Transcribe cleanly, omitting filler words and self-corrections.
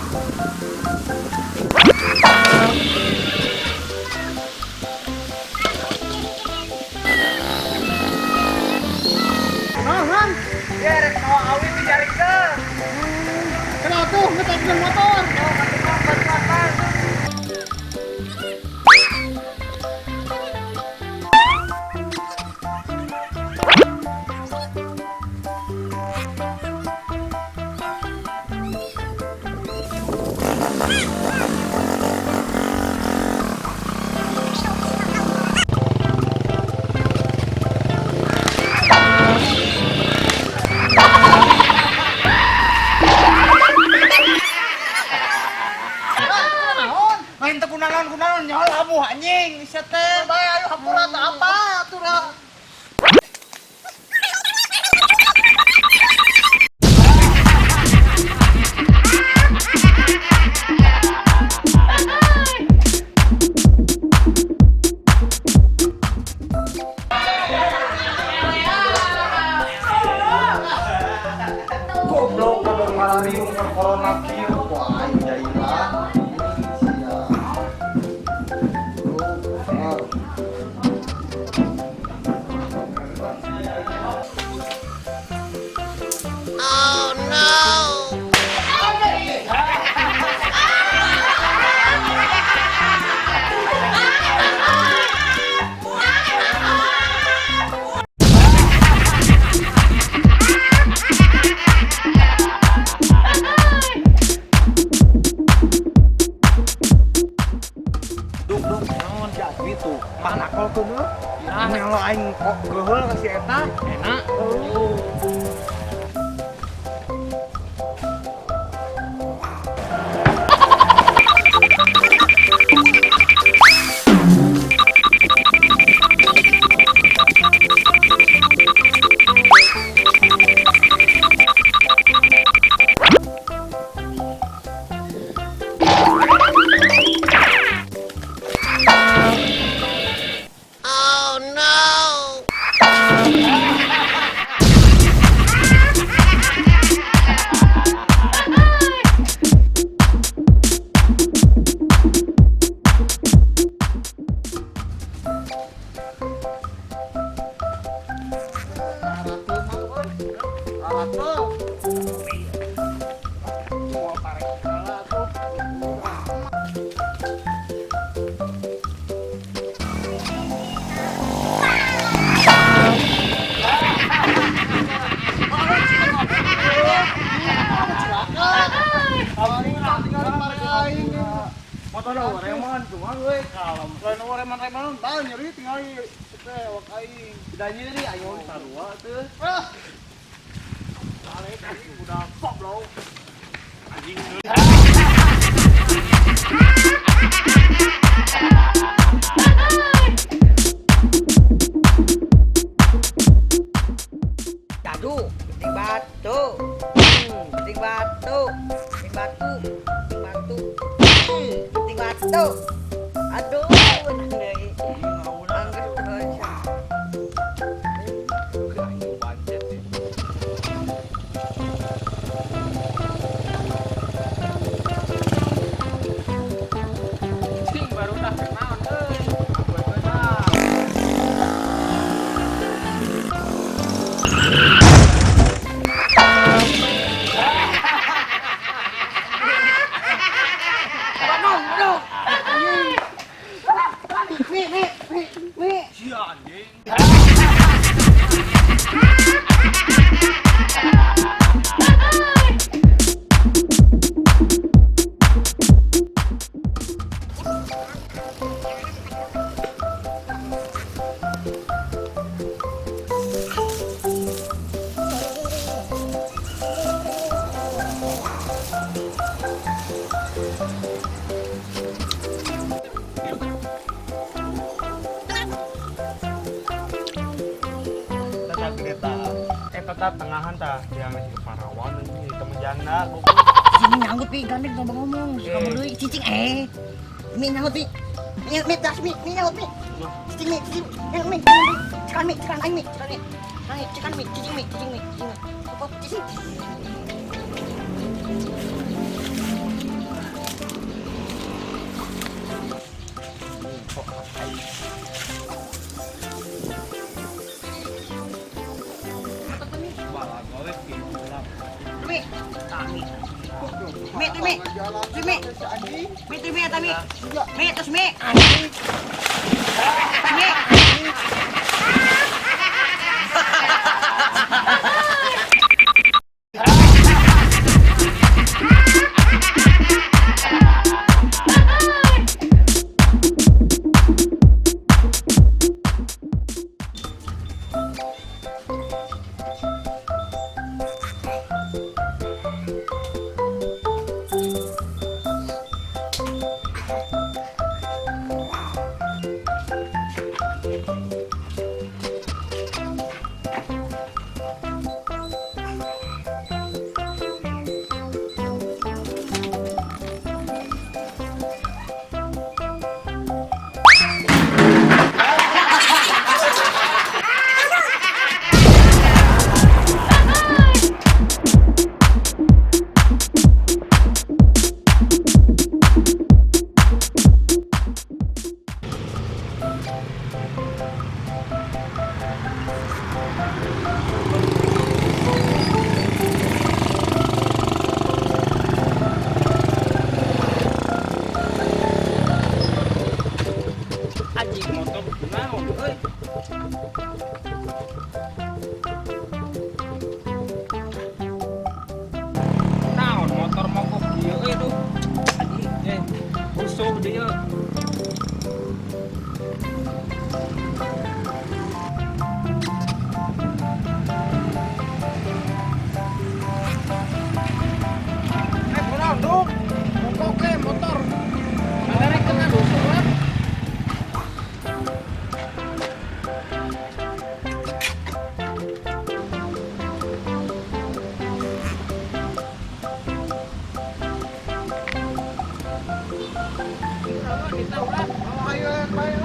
Naon? Ya rek mawa awi dijarikeun. Kenapa tuh ngetek motor? Oh, bantuan, Bang. Naon? Lain teu kunaon-kunaon nyaho labuh anjing sia teh. Bae ayo hampura teh apa atuh ra. Goblok goblok malariung keur corona kieu ku aing jailan. Sia. Duk duk naon si Adwi tuh. Panakol keuneuh. Nyalo aing kok geuheul ka si eta. Enak. Moal parek segala tuh. Motor reman cuma euy kalem. Lain reman-reman tah nyeri tinggal teh awak aing. Da nyeri ayo sarua teu. Ah. Balik anjing udah goblok. Anjing. Dadu, penting batu. Penting batu, penting batu, penting batu. Penting batu. Aduh, menang deui. Angger terus. Cing baru dah naon euy. Bandung, Bandung. Mi mi mi mi. Sia anjing. Tata gede ta. Eta ta tengahan ta yang si parawan ini temen janda goblok. Cicing nyanggut pi, gandeng ngomong-ngomong, suka deui cicing eh. Mi nyanggut pi. Mi mi tas mi, mi nyanggut mi. Cicing mi, cicing mi, mi. Cekan mi, cekan aing mi, cekan mi. Aing cekan mi, cicing mi, cicing mi, cicing mi. Apa cicing? Mi tuh mi. Tuh mi. Mi tuh mi eta mi. Mi terus mi. Mi. Anjing motor kunaon euy. Naon motor mogok ieu euy duh. Anjing rusuh deui. Kunaon duk? Mogok motor. Mana kena rusuh lah. Ayo bae.